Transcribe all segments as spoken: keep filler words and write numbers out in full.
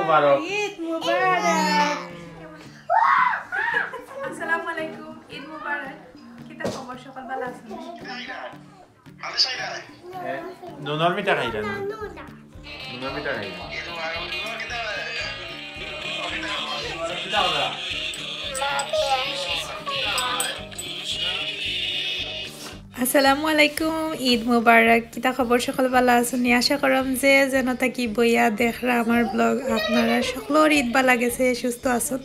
মুবারক। ঈদ মুবারক। আসসালামু আলাইকুম, ঈদ মুবারক। কিতা খবর, সকল ভালা আছইন? এ, নুনর মিঠা খাইরা না? নুনর মিঠা খাইরা। আসসালামু আলাইকুম, ঈদ মুবারক। কিতা খবর, সকল ভালা আছইন নি? আশা করম যে যেন থাকি বইয়া দেখরা আমার ব্লগ, আপনারা সকলর ঈদ ভালা গেছে, সুস্থ আছইন।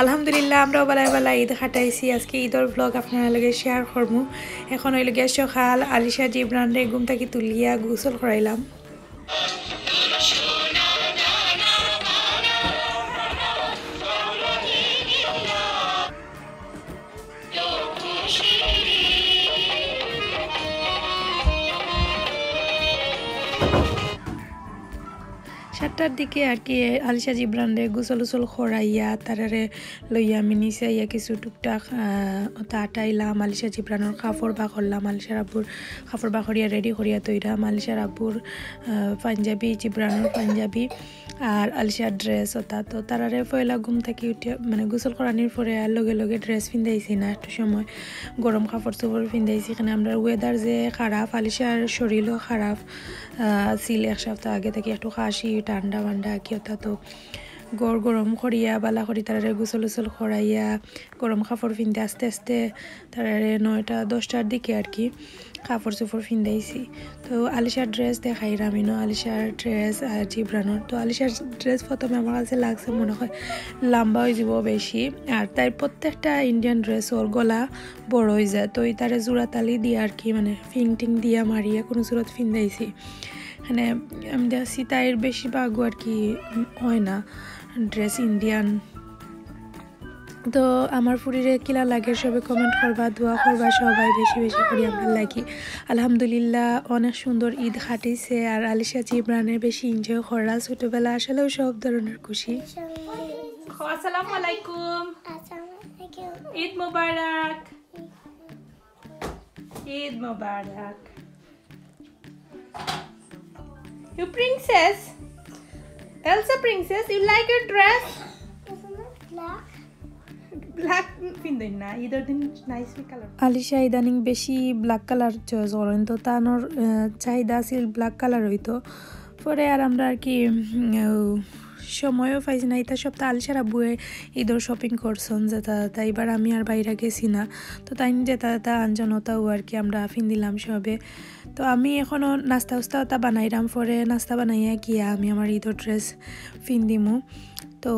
আলহামদুলিল্লাহ, আমরাও ভালায় ভালায় ঈদ কাটাইছি। আজকে ঈদর ব্লগ আপনারার লগে শেয়ার করমু। এখন অইলো গিয়া সকাল, আলিশা জিবরানরে ঘুম থাকি তুলিয়া গোসল করাইলাম। সাতটার দিকে আর কি আলিশা জিবরানরে গোসল উসল করাইয়া তারারে লইয়া আমি নিচে আইয়া কিছু টুকটাক, আহ, ওটা আটাইলাম, আলিশা জিবরানর কাপড় বার করলাম, আলিশার আব্বুর কাপড় বার করিয়া রেডি করিয়া তৈরাম, আলিশার আব্বুর, আহ, পাঞ্জাবি, জিবরানর পাঞ্জাবি আর আলিশার ড্রেস ওটা। তো তারারে পয়লা ঘুম থাকি উঠিয়া মানে গোসল করানির পরে আর লগে লগে ড্রেস পিন্দাইছি না, একটু সময় গরম কাপড় চোপড় পিন্দাইছি। এখানে আমরার ওয়েদার যে খারাপ, আলিশার শরীরও খারাপ, আহ, আছিল এক সপ্তাহ আগে থাকি একটু কাশি, ঠান্ডা বান্ডা কি ওটা। তো ঘর গরম করিয়া ভালা করি তারারে গোসল উসল করাইয়া গরম কাপড় পিন্দে আস্তে আস্তে তারারে নয়টা দশটার দিকে আর কি কাপড় চোপড় পিন্দাইছি। তো আলিশার ড্রেস দেখাইরাম ইনো, আলিশার ড্রেস আর জিবরানর। তো আলিশার ড্রেস প্রথমে আমার কাছে লাগছে মনে হয় লম্বা অইযিবো বেশি, আর তাইর প্রত্যেকটা ইন্ডিয়ান ড্রেস ওর গলা বড় অইযায়, তো ইতারে জোড়া তালি দিয়া আর কি মানে ফিটিং টিং দিয়া মারিয়া কোনো সুরত পিন্দাইছি। মানে আমি দেখছি তাইর বেশিরভাগও আর কি হয় না ড্রেস ইন্ডিয়ান। তো আমার ফুরিরে কিলা লাগে সবে কমেন্ট করবা, দোয়া করবা সবাই বেশি বেশি করি আমার লাগি। আলহামদুলিল্লাহ, অনেক সুন্দর ঈদ কাটিছে। আর আলিশা জিবরানে বেশি এনজয় কররা ছোটবেলা, আসলেও সব ধরনের খুশি। আসসালামু আলাইকুম, ঈদ মোবারক। ঈদ মোবারক। You princess, Elsa princess, you like your dress? Black পিন্দইন না, ঈদর দিন নাইস কালার। আলিশা ইদানিং বেশি ব্ল্যাক কালার চয়েস করেন, তো তানোর, আহ, চাহিদা আছিল ব্ল্যাক কালার অইতো। পরে আর আমরা আর কি, উম, সময়ও পাইছি না। ইতা সপ্তাহ আলিশার আব্বুয়ে ঈদর শপিং করছইন যেটা যেটা, এবার আমি আর বাইরে গেছি না। তো তাইন যেটা যেটা আনছইন ওটাও আর কি আমরা পিন্দিলাম সবে। তো আমি এখনো নাস্তা উস্তা ওটা বানাইরাম, পরে নাস্তা বানাইয়া গিয়া আমি আমার ঈদর ড্রেস পিন্দিমু। তো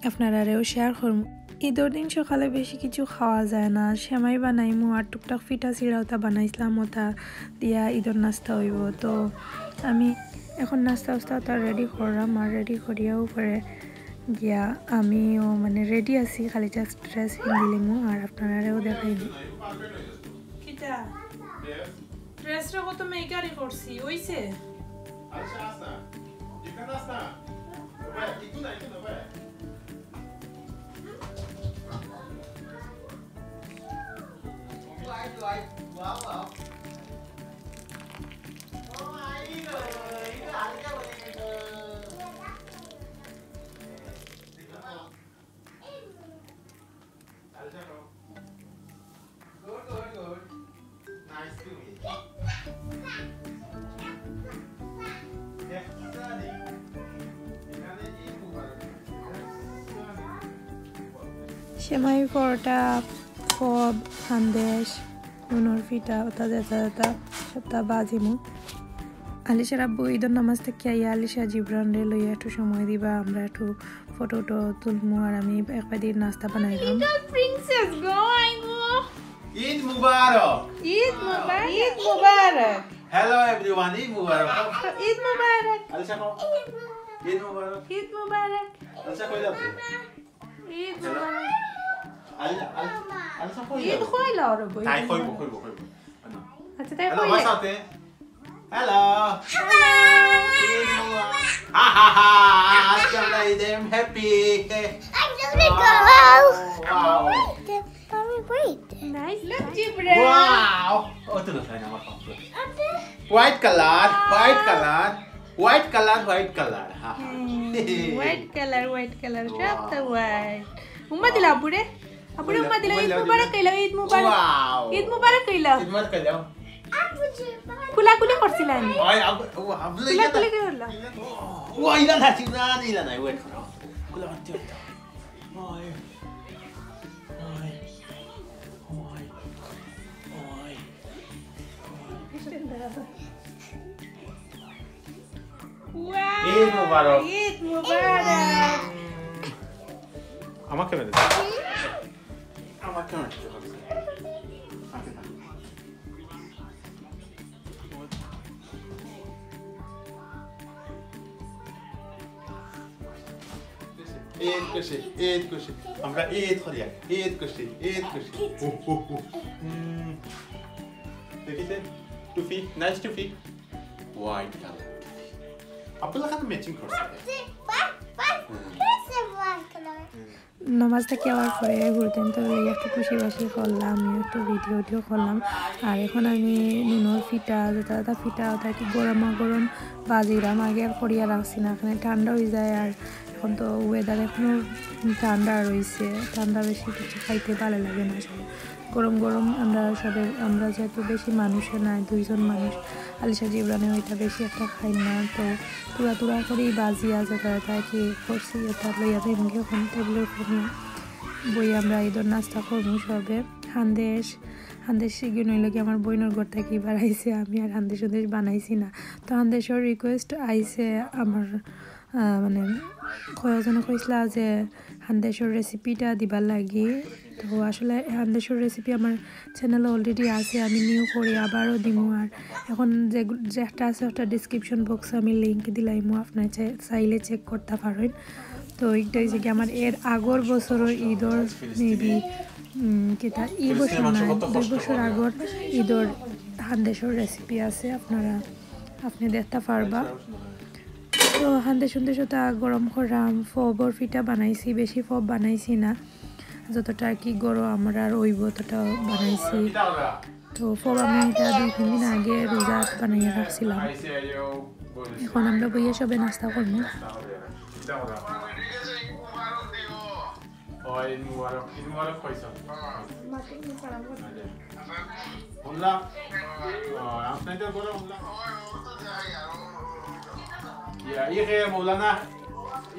আপনারারেও শেয়ার করমু। ঈদর দিন সকালে বেশি কিছু খাওয়া যায় না, সেমাই বানাইমু আর টুকটাক পিঠা চিড়া ওটা বানাইছিলাম, ওটা দিয়া ঈদর নাস্তা অইবো। তো আমি এখন নাস্তা উস্তা ওটা রেডি করলাম, আর রেডি করিয়াও পরে গিয়া আমিও মানে রেডি আছি, খালি জাস্ট ড্রেস পিন্দিলিমু আর আপনারারেও দেখাইমু। কিতা? ড্রেসটা কত মেকারি করছি, অইছে? সেমাই, পরোটা, কব, সন্দেশ, নুনর পিঠা, ওটা যেটা যেটা সবটা বাজিমু। আলিশার আব্বু ঈদর নামাজ থাকি আইয়া আলিশা জিবরানরে লইয়া একটু সময় দিবা, আমরা একটু ফটো উটো তুলমু আর আমি একবাদি নাস্তা বানাইলাম। Little princess গো, আইবো। ঈদ মুবারক। ঈদ মুবারক। ঈদ মুবারক। Hello everyone, ঈদ মুবারক। ঈদ মুবারক। আলিশা কও। ঈদ মুবারক। ঈদ মুবারক। আলিশা কই যাও তুমি? ঈদ মুবারক। আলি-, আলি-, আলিশা কই ঈদ যাও? কইলা ওরে বই। তাই কইবো, কইবো, কইবো। আচ্ছা, তাই Hello, কইলে। ভাষাতে। Hello. Hello. ঈদ মুবারক। হা, হা, হা, আজকে আমরা ঈদে happy। I'm just a girl. Wow. Mommy, wait. Nice. Look, Jibran. Wow. ও তো না, আমার pump. White color, white color, white color, white color. হা, হা। হুম। White color, white color, সব তো white. উম্মা দিলা আব্বুরে? আব্বুরে উম্মা দিলা, ঈদ মুবারক কইলা, ঈদ মুবারক. Wow. ঈদ মুবারক কইলা. ঈদ মুবারক কইলা. কুলাকুলি করছিলা নি? ওই, আব-, ও, আবলে কুলাকুলি ইলা কি করলা? ইলা তো, ও, ইলা না, ইলা না, ইলা না, wait করো. কুলা করতে হইতো. ওই, ওই, ওই, ওই. Wow, ঈদ মুবারক. ঈদ মুবারক. আমার camera দে. আমার camera দে. ঈদ খুশি, ঈদ খুশি. আমরা ঈদ করিয়া, ঈদ খুশি, ঈদ খুশি. হু, হু, হু. হুম. দেখিছে? টুপি, nice টুপি. White color টুপি. আব্দুল্লাহ খান matching করছে. নমাজ থাকি আওয়ার পরে ঘুরতে তো একটু খুশি বাসি করলাম, একটু ভিডিও টিডিও করলাম। আর এখন আমি নুনর ফিটা, যেটা যেটা ফিটা, ওটা কি গরমা গরম বাজিরাম, আগে আর করিয়া রাখছি না, এখানে ঠান্ডা হয়ে যায়। আর এখন তো weather এখনো ঠান্ডা রইছে, ঠান্ডা বেশি কিছু খাইতে ভালো লাগে না আসলে। গরম গরম আমরা সবে, আমরা যেহেতু বেশি মানুষও নাই, দুইজন মানুষ, আলিশা জিবরানে ওইটা বেশি একটা খাই না, তো তুরা তুরা করি বাজিয়া যেটা যেটা কি করছি, এটা লইয়া যাইমুগি এখন টেবিলর উপরে নিয়া বই আমরা ঈদর নাস্তা করমু সবে। হান্দেশ, হান্দেশ ইগুন অইলো কি আমার বইনর ঘর থাকি বাড়াইছে, আমি আর হান্দেশ উন্দেশ বানাইছি না। তো হান্দেশর request আইছে আমার, আহ, মানে কয়েকজনে কইছলা যে হান্দেশর recipe টা দিবার লাগি। তো আসলে হান্দেশর recipe আমার channel এ already আছে, আমি new করি আবারও দিমু। আর এখন যে, যেটা আছে ওটা description box এ আমি link দিলাইমু, আপনারা চাই-, চাইলে check করতে পারেন। তো এইটা হইছে কি আমার এর আগর বছরর ঈদর maybe, উম, কিতা, এই বছর না, দুই বছর আগর ঈদর হান্দেশর recipe আছে, আপনারা, আপনি দেখতে পারবা। তো হান্দেশ উন্দেশ ওটা গরম করাম, ফবর ফিটা বানাইছি, বেশি ফব বানাইছি না, যতটা আর কি গরম আমরা আর অইব অতটা বানাইছি। তো ফব আমি এটা দুই তিন দিন আগে রোজাত বানাইয়া রাখছিলাম। এখন আমরা বইয়া সবে নাস্তা করমু। ও, ঈদ মুবারক, ঈদ মুবারক কইছ। হুনলা? ও, আপনি তো বড় হুনলা। ইয়া, ই কে মৌলানা?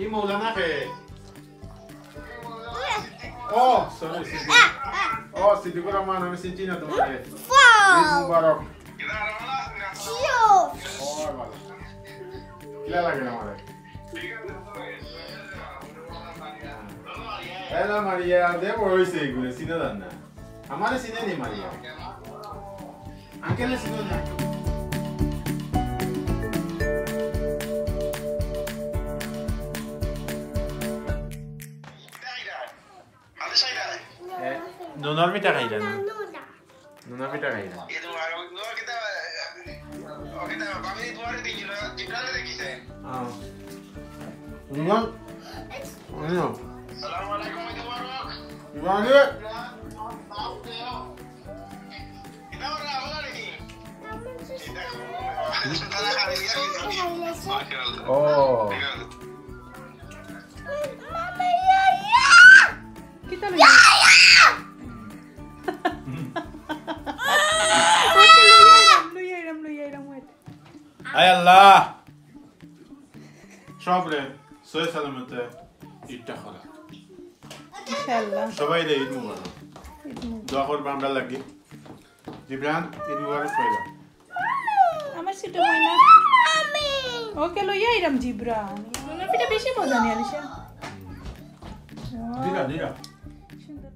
ই মৌলানা কে? ও, sorry, সিদ্দিক। ও, সিদ্দিকুর রহমান, আমি চিনছি না তোমারে। ঈদ মুবারক। ও, ভালো। কিলা লাগে আমারে? এলা মারিয়া, দে বড় হইছে এগুলো, চিনে জান না। আমারে চিনে নি মারিয়া। আঙ্কেলে চিনে না। এ, নুনর মিঠা খাইলা না? নুনর পিঠা খাই না। এ তোমার, ও, ও কিতা, ও কিতা, আমি তোমারে দেখি না, জিব্রাইল দেখিছে। হ্যাঁ। নুন, নুন। সালাম আলাইকুম, ঈদ মুবারক। মুবারক। কিতা বলরা, ভালা নাকি? মাশাআল্লাহ। ও। কিতা লইয়া? ওকে, লইয়া আইরাম, লইয়া আইরাম, লইয়া আইরাম, wait. আয় আল্লাহ। সবরে সহি সালামতে ঈদটা করা। ইনশাআল্লাহ। সবাইরে ঈদ মুবারক। ঈদ মুবারক। দোয়া করবা আমরার লাগি। জিবরান, ঈদ মুবারক কইবা। আমার ছোট ময়না। ওকে লইয়া আইরাম জিবরান। নুনর পিঠা বেশি মজা নি, আলিশা? দিরা, দিরা। সুন্দর।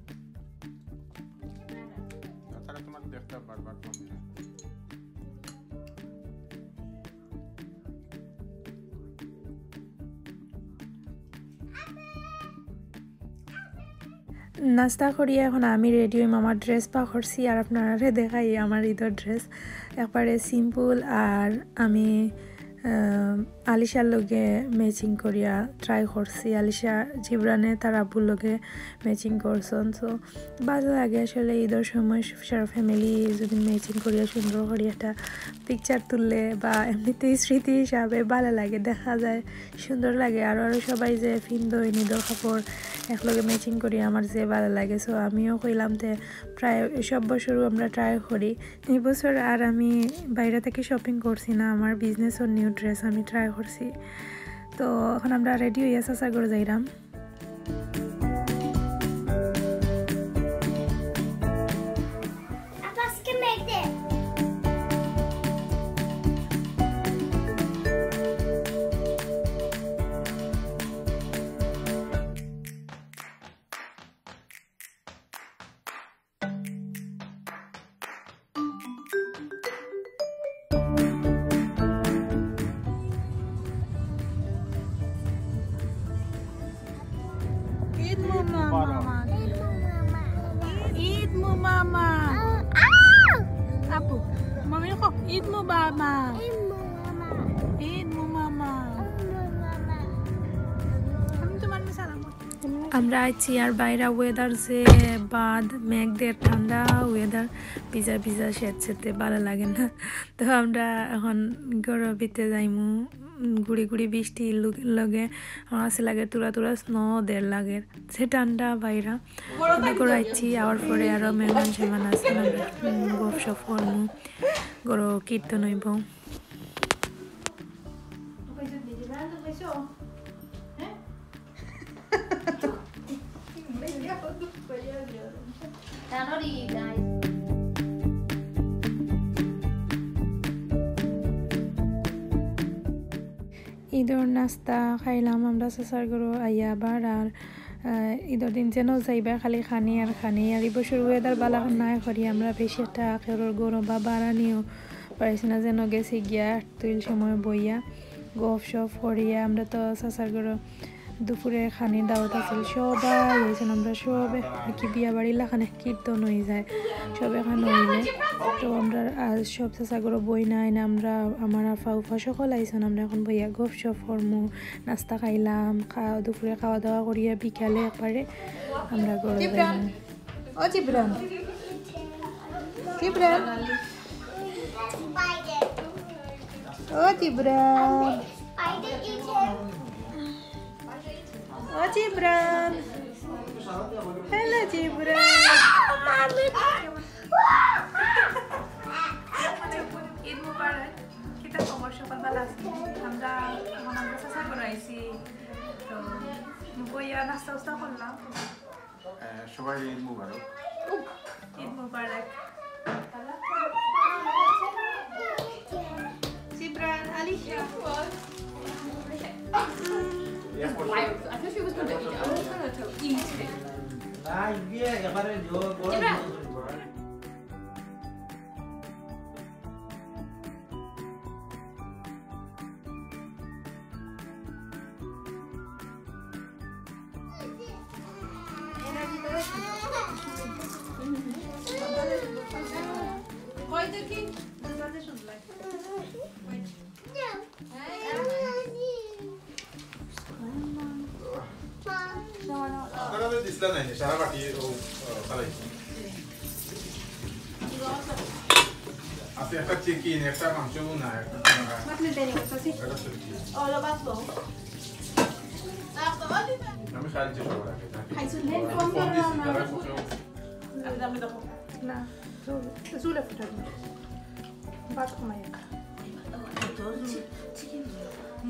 তারা তোমার দেখতে বারবার কমে। নাস্তা করিয়া এখন আমি ready অইমু, আমার dress পাকরছি, আর আপনারারে দেখাই আমার ঈদর dress, একবারে simple। আর আমি আহ, আলিশার লগে ম্যাচিং করিয়া ট্রাই করছি। আলিশা জিবরানে তার আব্বুর লগে ম্যাচিং করছইন। So, ভালা লাগে আসলে ঈদর সময় সারা ফ্যামিলি যদি ম্যাচিং করিয়া সুন্দর করি একটা পিকচার তুললে বা এমনিতেই স্মৃতি হিসাবে ভালা লাগে, দেখা যায় সুন্দর লাগে। আরও আরও সবাই যে ফিন্দইন ঈদর কাপড় একলগে ম্যাচিং করি, আমার যে ভালা লাগে। So, আমিও কইলাম তে প্রায় সব বছরও আমরা ট্রাই করি। এই বছর আর আমি বাইরে থাকি শপিং করছি না, আমার বিজনেসর নিউ ড্রেস আমি ট্রাই করছি। তো এখন আমরা রেডি হইয়া চাচার ঘরো যাইরাম। ঈদ মুবারক। ঈদ মুবারক। আপু, মামি কও, ঈদ মুবারক। ঈদ মুবারক। আমি তোমার সালাম করতে। আমরা আইছি আর বাইরা ওয়েদার যে বাদ মেঘ দের, ঠান্ডা ওয়েদার, ভিজা ভিজা, সেত সেতে, ভালা লাগে না। তো আমরা এখন ঘরর ভিতরে যাইমু। উম, গুড়ি গুড়ি বৃষ্টি লু-, লগে আমার কাছে লাগে তুরা তুরা স্নো দের লাগে, যে ঠান্ডা বাইরা। আমরা ঘরো আইছি, আওয়ার পরে আরো মেহমান সেহমান আছে, আমরা, উম, গপ সপ করমু, ঘরো কীর্তন হইব। ঈদর নাস্তা খাইলাম আমরা চাচার ঘরো আইয়া আবার। আর, আহ, ঈদর দিন যেন যাইবা খালি খানি আর খানি। আর এই বছর ওয়েদার ভালা নাই করি আমরা বেশি একটা কেউর ঘরো বা বাড়া নিও পারছি না, যেন গেছি গিয়া তুইল সময় বইয়া গপ সপ করিয়া। আমরা তো চাচার ঘরো দুপুরে খানির দাওয়াত আছিল, সবাই আইছইন, আমরা সবে আর কি বিয়া বাড়ির লাখান কীর্তন হয়ে যায়, সব একখান হইলে। তো আমরা আজ সব চাচার ঘরো বই নাই না, আমরা, আমার আফা উফা সকল আইছইন, আমরা এখন বইয়া গপ সপ করমু, নাস্তা খাইলাম, খা-, দুপুরে খাওয়া দাওয়া করিয়া বিকালে একবারে আমরা ঘরো জিবরান। যাইমু। ও জিবরান। জিবরান। ও জিবরান। ও জিবরান। হ্যালো জিবরান। ঈদ মুবারক। কিতা খবর? সকাল ভালা আছইন? আমরা এখন আমরা চাচার ঘরো আইছি। তো বইয়া নাস্তা উস্তা করলাম। আহ, সবাই ঈদ মুবারক। ঈদ মুবারক। জিবরান, Alisha. I thought she was going to eat. I was going to eat it. Jibran. আপনারা তো দিছিলা নাই, সারা বাটি ও, ও, ফালাইছি। আছে একটা চিকেন, একটা মাংস ভুনা, একটা একটা সবজি। আমি খাইছি সবার আগে, নাকি? আমি ফোন দিছি, তারা ফোন না, চুল, চুলে ফুটাবো। ভাত কমাই খা।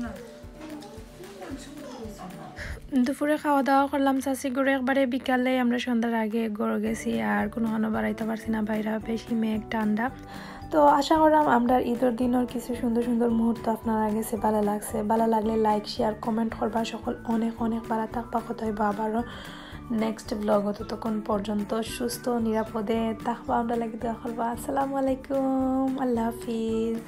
না। দুপুরে খাওয়া দাওয়া করলাম চাচির ঘরো একবারে বিকালে, আমরা সন্ধ্যার আগে ঘরো গেছি, আর কুনুখানো বাড়াইতে পারছি না, বাইরা বেশি মেঘ ঠান্ডা। তো আশা করলাম আমরার ঈদর দিনর কিছু সুন্দর সুন্দর মুহূর্ত আপনারার গেছে ভালা লাগছে। ভালা লাগলে like, share, comment করবা সকল। অনেক অনেক ভালা থাকবা, কথা হইব আবারও নেক্সট ব্লগ। ততক্ষণ পর্যন্ত সুস্থ নিরাপদে থাকবা, আমরার লাগি দোয়া করবা। আসসালামু আলাইকুম, আল্লাহ হাফিজ।